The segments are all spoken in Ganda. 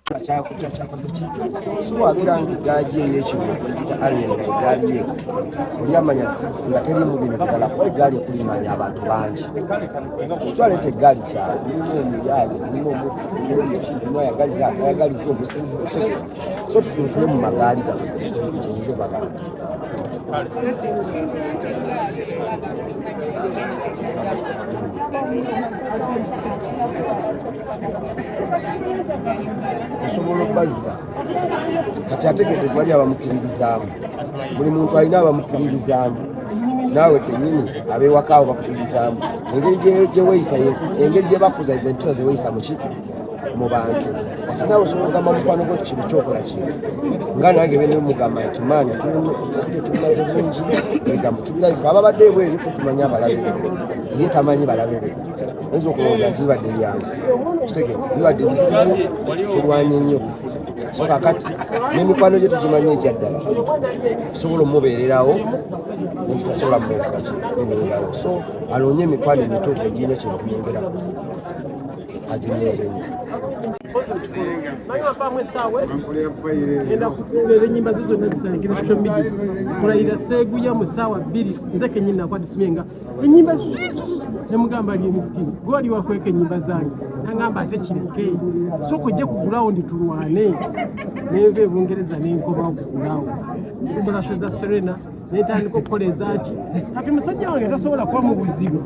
Kyakoze ki? So wabeera nti gaagi ey'ekino bagiyita Alien, nga egaali ye oli amanya nti nga teriimu bino birala, kuba egaali ekuliŋŋaanya abantu bangi. Tukitwale nti eggaali kyalo mulimu omuyaaye, mulimu omuki, mulimu ayagaliza, atayagaliza, obusinzi butegeera. So tusunsule mu magaali gaffe, kiyinza obagamba. Okusinziira nti eggaali eyo bagamba ebadde ekigendera kyanjawulo, agenda kuwala nti eggaali. Osobola obbazza. Kati ategedde tewali abamukkiririzaamu. Buli muntu alina abamukkiririzaamu, naawe kenyini abewakaawo bakukkiririzaamu. Engeri gye weeyisa, engeri gye bakuza, empisa ze weeyisa muki mu bantu. Kati naawe osobola ogamba mukwano gwo nti kino kyokola kino, nga nange bene mugamba nti maani tumaze bungi ebigambo tubirabe. Fe ababadde ebweru fe tumanyi abalabe be, ye tamanyi balabe be. Oyinza okulowooza nti bibadde byangu, kitegedde bibadde bizibu, tulwanye nnyo. So kakati n'emikwano gye tugimanyi egyaddala, tusobola omubeererawo nekitasobola mukolaki mubeererawo. So aloonye emikwano emituufu egirina kyentuyongerako, aginyweze nnyo. Manyi wampaamu essaawa, ngenda kuteera ennyimba zo zonna zisangire social media. Kulayira seeguya mu ssaawa 2, nze kenyini nakwata simu nga ennyimba zwizuzu, nemugamba, "Ali misikini gwe wali wakweka ennyimba zange." Nagamba, "Ate kireke, sooka ojje ku ground tulwane." Nenva e Bungereza nenkomawo ku ground nkola show za Serena, nentandika okukola ezaki. Kati musajja wange tasobola kuba mu buzibu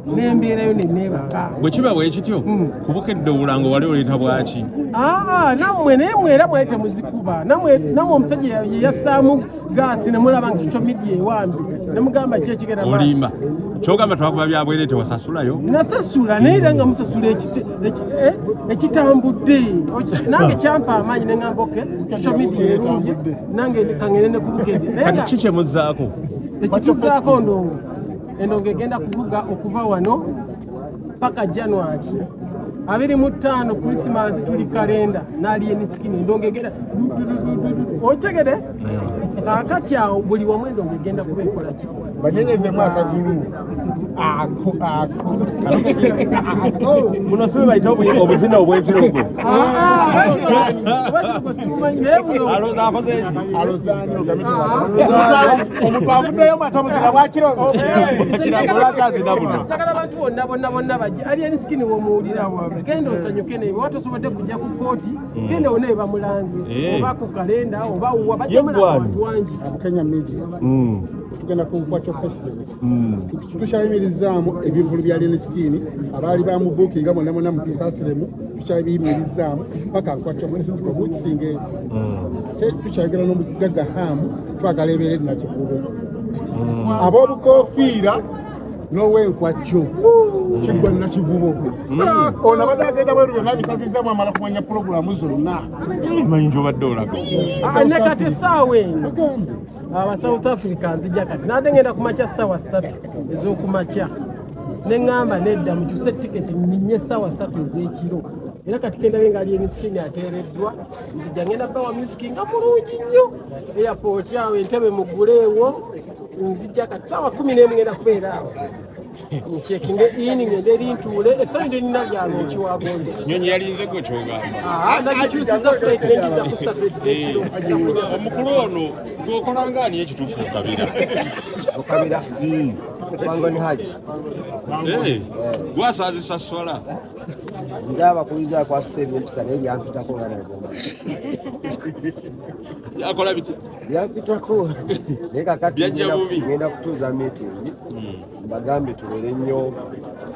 nembeerayo neneebaka. Bwe kiba bwe kityo, kubukedde obulango wali oleeta bwaki? Aa, nammwe naye mwera mwali temuzikuba. Nammwe omusajja ye yassaamu gaasi, nemulaba nga social media ewambye, nemugamba ki ekigenda maaso. Olimba. Kyogamba twakuba byabwerere, tewasasulayo? Nasasula, naye era nga musasula ekitambudde. Nange kyampa amaanyi, neŋŋamba, "Okay, social media erungi, nange kangende ne kubukedde." Naye Kati nga ki kyemuzzaako? Ekituzaako ndongo. Endongo egenda kuvuga okuva wano paka January 25, Krisimansi tuli kalenda n'Alien Skin. Endongo egenda dududududu, otegede? Kaakati awo buli wamu endongo egenda kuba ekola ki? Banyenyezemu akagulu ako ako ako. Buno si bwe bayita obuzina obw'ekirogo? Oba sibumanyi, naye buno Alowooza akoze eki? Alozaani ogambe? Omuntu avuddeyo mata obuzina bwakirogo. Lwaki azina buno? Njagala abantu bonna bonna bonna bajje. Alien Skin womuwulira, genda osanyuke. Naye bwe tosobodde kujja ku kooti, genda wonna we bamulanze, oba ku kalenda oba wa bajja mulaba. Ye gwani? Abantu wangi. Kenya Media, tugenda ku Kwacho Festival. Tukyayimirizaamu ebivulu bya Alien Skin. Abaali bamubuukinga bonna bonna mutusaasiremu, tukyabiyimirizaamu paka Nkwacho Festival wikisinga ezi. Ate tukyayogera n'omugagga Hamu, twagala ebeere Nakivubo, ab'obukofiira n'ow'enkwacyo kiggwa Nakivubo. Ono abadde agenda bweru, byonna bisazizaamu, amala kumanya pulogulaamu zonna. Manyi gyobadde olaga. Ah, ne kati essaawa eno Agambe. Aba South Africa nzija kati nadde ngenda kumakya ssaawa 3 ez'okumakya, neŋŋamba, "Nedda, mukyuse tiketi ninye ssaawa 3 ez'ekiro." Era kati kendabe nga Alien Skin ateereddwa, nzija ngenda bawa music nga mulungi nnyo. Airport awo entebe mugguleewo, nzija kati ssaawa 11 ngenda kubeera awo, ncheckinge in, ngende eri ntuule essanyu lyenina lyange ekiwagonja. Nyonyi yalinze gwe, kyogamba? Nagikyusiza flight nengiza ku 3 ez'ekiro. Omukulu ono gwokola ngaani ekituufu okabira? Okabira Fangoni Haji. Gwasazisa swala. Nze abakuliza akwasisa ebyempisa, naye byampitako nga nagoma. Yakola biti? Byampitako, naye kakati Byajja bubi. Ngenda kutuuza meeting, mbagambye tubeere nnyo.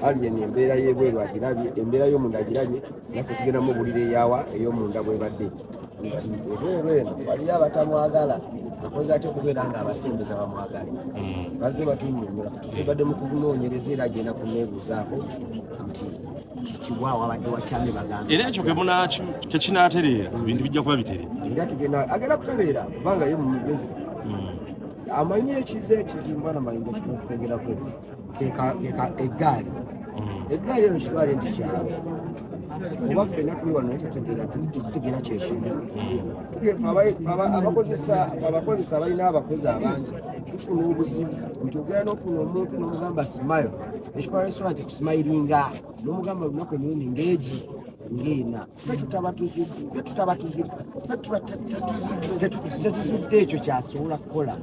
Alien embeera y'ebweru agirabye, embeera y'omunda agirabye. Naffe tugenda mubulira eyawa ey'omunda bwebadde, nti ebweru eno waliyo abatamwagala, akoze atya okubeera nga abasembeza bamwagale? Bazze batunnyonnyola, ffe tutubadde mu kunoonyereza, era agenda kuneebuuzaako nti kikiwaawo abadde wakyame bagambe. Era ekyo kyekinaatereera, ebintu bijja kuba bitereera. Era tugenda, agenda kutereera kubanga ye mumugezi, amanyi ekiza ekizibu. Mwana Mayinja, kitono tukwogerako eggaali eno kitwale nti kyalo oba ffenna tuli wano, naye tetutegeera kyekimu. Abakozesa abalina abakozi abangi tufuna obuzibu nti ogenda n'ofuna omuntu n'omugamba, "Smile." Ekikola restaurant kusmilinga, n'omugamba olunaku emirundi ng'egi. Ng'ena ffe tutaba tuzudde, ffe tutaba tuzudde, ffe tuba tetuzudde ekyo kyasobola kukola.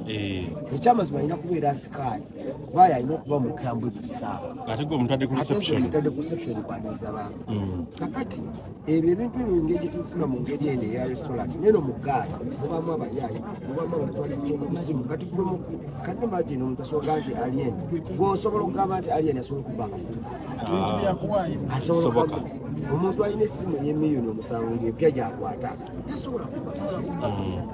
Ekyamazima, alina kubeera asikaali, kuba alina okuba mukambwe buli ssaawa. Ate gwe omutadde ku Ate nze reception. Mutadde ku reception kwaniriza bantu. Kakati ebyo ebintu ebyo, engeri gyetubifuna mu ngeri eno eya restaurant, neno mu gaali mubamu abayaayi, mubamu abatwaliza obusimu. Kati gwe kati imagine omuntu asobola nti alien, gwe osobola okugamba nti alien asobola okuba akasimu? Ebintu byakuwaayo. Asobola Soboka. Omuntu alina essimu ey'emiliyoni 7 ng'empya gyakwata tasobola kuba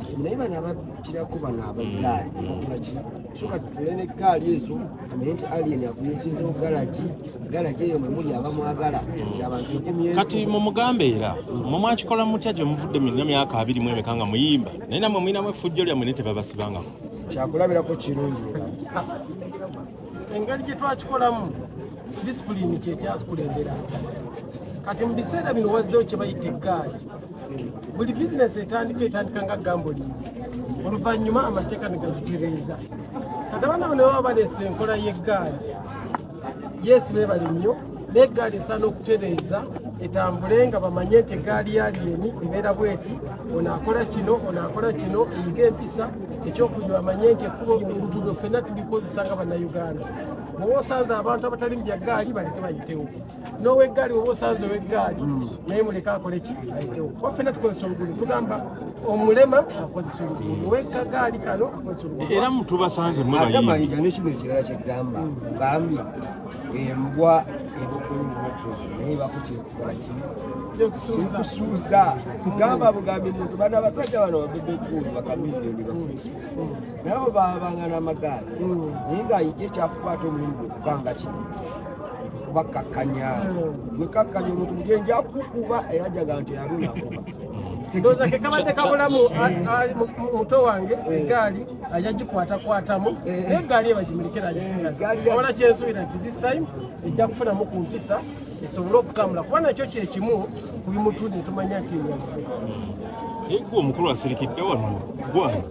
esimu. Naye bano abakirako, bano abaggaali bakola ki? So kati tule n'eggaali ezo, tumanye nti alien akuyitinzewo galagi, galagi eyo mwe muli abamwagala, nti abantu 10,000. Kati mumugambe, era mwe mwakikola mutya gye muvudde mulina myaka abiri mu emeka nga muyimba, naye namwe mulinamu effujjo lyammwe, naye tebabasibangako? Kyakulabirako kirungi era. Engeri gye twakikolamu, disipulini kyekyazikulembera. Kati mu biseera bino wazzeewo kye bayita eggaali. Buli bizinesi etandika, etandika nga gambling, oluvannyuma amateeka ne gagitereeza. Kati abaana bano baba baleese enkola y'eggaali, yes, beebale nnyo, naye eggaali esaana okutereeza etambule nga bamanye nti eggaali ya Alien ebeera bweti, ono akola kino, ono akola kino, eyiga empisa. Ekyokubiri, bamanye nti ekkubo, oluguudo, ffenna tulikozesa nga Bannayuganda. Bw'oba osanze abantu abatali mu bya ggaali, baleke bayitewo. N'oweggaali, bw'oba osanze oweggaali, naye muleke akole ki, ayitewo, kuba ffenna tukozesa oluguudo. Tugamba omulema akozesa oluguudo, owekagaali kano akozesa oluguudo. Era mutubasanze mwe Ate bayimbi. Mayinja, n'ekino ekirala kyegamba, gambye embwa ebukulu bukozi, naye bako kyekukola kiri Kyekusuuza. Kyekusuuza kugamba bugambi muntu. Bano abasajja bano babebekulu, bakamiliyoni, baprincipe, nabo babanga n'amagaali, naye ng'ayijja ekyafuba, ate omulimu gwe kukanga ki, kubakakkanya. Gwe kakkanya omuntu mugenji akukuba, era jaga nti yalunakuba. Ndowooza ke kabadde kabulamu muto wange egaali ajja gikwatakwatamu, naye egaali ebagimulekera agisigaza. Ola kyensuubira nti this time ejja kufunamu ku mpisa esobole okutambula, kuba nakyo kyekimu ku bimutunde tumanya nti eyaze. Naye gwe omukulu asirikidde wano gwano.